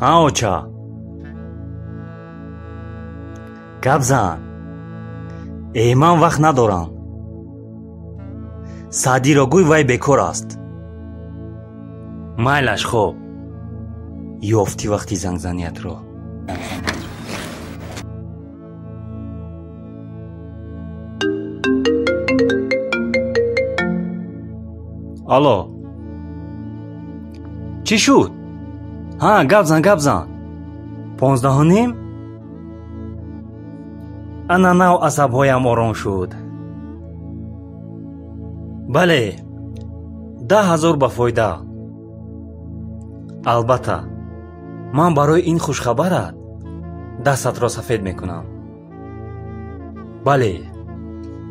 Ҳа, оча. Гап зан. Э, ман вақт надорам. Саъдиро гӯй, вай бекор аст. Майлаш, хоб. Ёфтӣ вақти зангзаниятро. Алло. Чӣ шуд? Ҳа, гап зан, гап зан. 15:30? Ана нав асабҳоям ором шуд. Бале, 10 000 ба фоида. Албатта, ман барои ин хушхабарат дастатро сафед мекунам. Бале,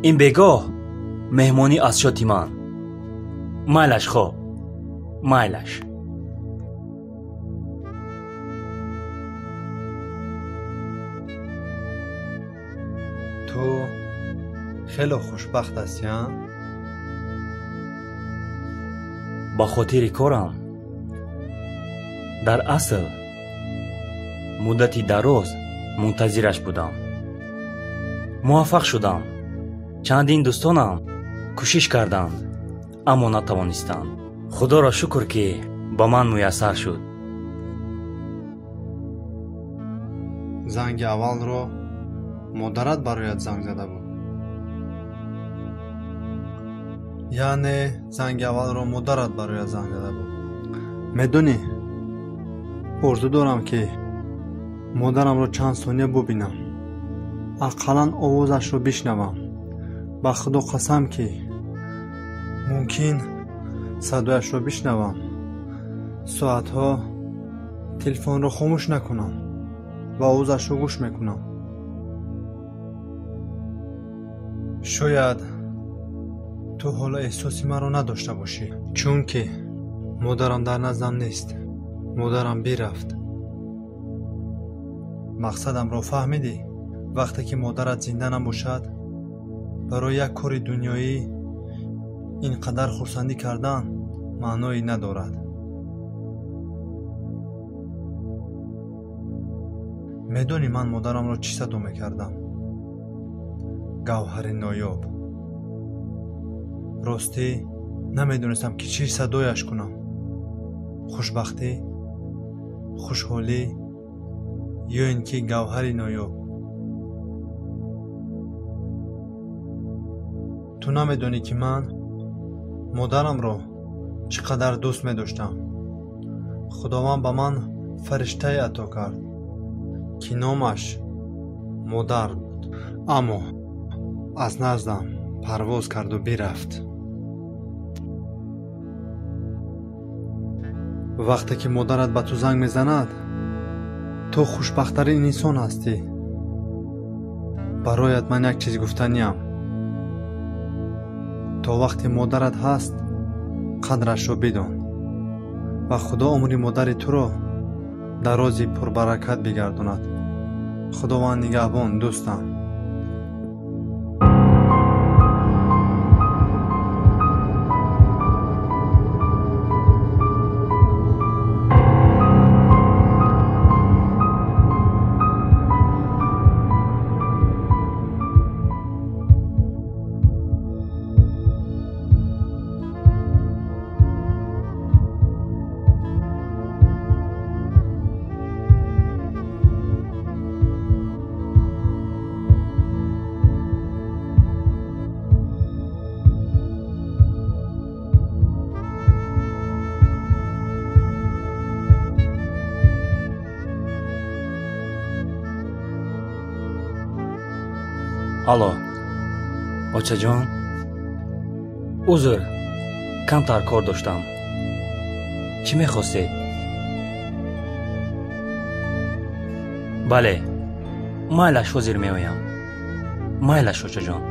ин бегоҳ меҳмонӣ аз шоти ман. Майлаш, хоб, майлаш. Ту хело хушбахт ҳастӣ, а? Ба хотири корам дар асл муддати дароз мунтазираш будам. Муваффақ шудам. Чандин дӯстонам кӯшиш карданд, аммо натавонистанд. Худоро шукр, ки ба ман муяссар шуд. Занги аввалро модарат бароят занг зада буд. Яъне занги аввалро модарат бароят занг зада буд. Медонӣ, орзу дорам, ки модарамро чанд сония бубинам, ақаллан овозашро бишнавам. Ба Худо қасам, ки мумкин садояшро бишнавам, соатҳо телефонро хомӯш накунам ва овозашро гӯш мекунам. Шояд ту ҳоло эҳсоси маро надошта бошӣ, чунки модарам дар наздам нест. Модарам бирафт. Мақсадамро фаҳмидӣ? Вақте ки модарат зинда набошад, барои як кори дунёӣ ин қадар хурсандӣ кардан маъное надорад. Медонӣ, ман модарамро чӣ садо мекардам? Гавҳари ноёб. Ростӣ, намедонистам, ки чӣ садояш кунам: хушбахтӣ, хушҳолӣ ё ин ки гавҳари ноёб. Ту намедонӣ, ки ман модарамро чӣ қадар дӯст медоштам. Худованд ба ман фариштае ато кард, ки номаш модар буд, аммо аз наздам парвоз карду бирафт. Вақте ки модарат ба ту занг мезанад, ту хушбахттарин инсон ҳастӣ. Бароят ман як чиз гуфтаниям: то вақте модарат ҳаст, қадрашро бидон ва Худо умри модари туро дарози пурбаракат бигардонад. Худованд нигаҳбон, дӯстам. Алло, очаҷон. Узр, камтар кор доштам. Чӣ мехостед? Бале, майлаш, ҳозир меоям. Майлаш, очаҷон.